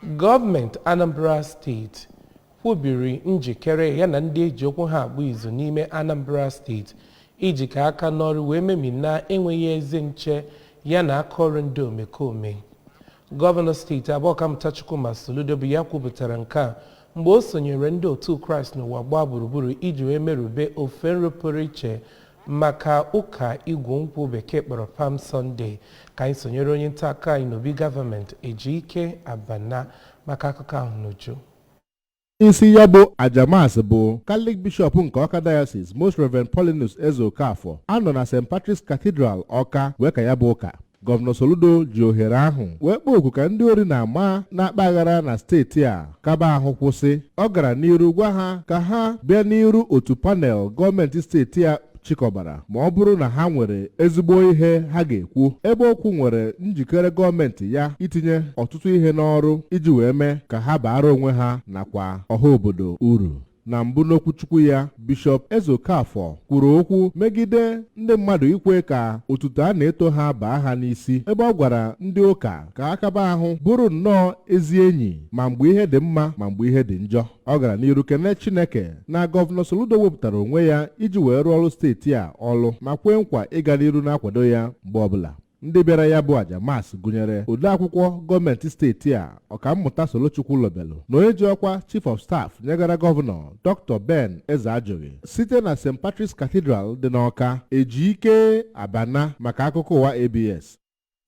Gọọmenti Anambra Steeti kwubiri njikere ya na ndị eji okwu ha agba izu n'ime Anambra Steeti ijikọ aka n'ọrụ wee memina enweghị ezi nche ya na akaọrụ ndị omekome. Gọvanọ steeti abụ Ọkammụta Chukwuma Soludo bụ ya kwupụtara nke a mgbe o sonyere ndị otu Kraịst n'ụwa gbaa gburugburu iji wee merube ofe nro pụrụ iche maka ụka igwu nkwụ Bekee kpọrọ Palm Sunday. Ka anyị sonyere onye nta akụkọ anyị n'obi gọọmenti, Ejike Abana, maka akụkọ ahụ n'uju. Isi ya bụ aja Mass bụ Catholic Bishop nke Ọka Diocese, Most Reverend Paulinus Eze Okafọ, anọ na St. Patrick's Cathedral, Ọka, wee ka ya bụ ụka. Gọvanọ Soludo ji ohere ahụ wee kpọọ oku ka ndị ori na-ama na-akpa aghara na steeti a kaba ahụ kwụsị. Ọ gara n'iru gwa ha ka ha bịa n'iru otu panel gọọmenti steeti a chịkọbara ma ọ bụrụ na ha nwere ezigbo ihe ha ga-ekwu, ebe okwu nwere njikere gọọmenti ya itinye ọtụtụ ihe n'ọrụ iji wee mee ka ha baara onwe ha nakwa ọha obodo uru. Na mbụ n'okwuchukwu ya, Bishọp Eze Okafọ kwuru okwu megide ndị mmadụ ikwe ka otuto a na-eto ha baa ha n'isi, ebe ọ gwara ndị ụka ka akaba ahụ bụrụ nnọọ ezi enyi ma mgbe ihe dị mma ma mgbe ihe dị njọ. Ọ gara n'iru kene Chineke na Gọvanọ Soludo wepụtara onwe ya iji wee rụọ ọrụ steeti a ọlụ, ma kwee nkwa ịga n'iru na-akwado ya mgbe ọbụla. Ndị bịara ya bụ aja Mass gụnyere odeakwụkwọ gọọmenti steeti a, Ọkammụta Solochukwu Lobelu, na onye ji ọkwa Chief of Staff nyegara gọvanọ, Dr. Ben Ezeajughi. Site na St. Patrick's Cathedral dị n'Ọka, Ejike Abana maka akụkọ ụwa ABS.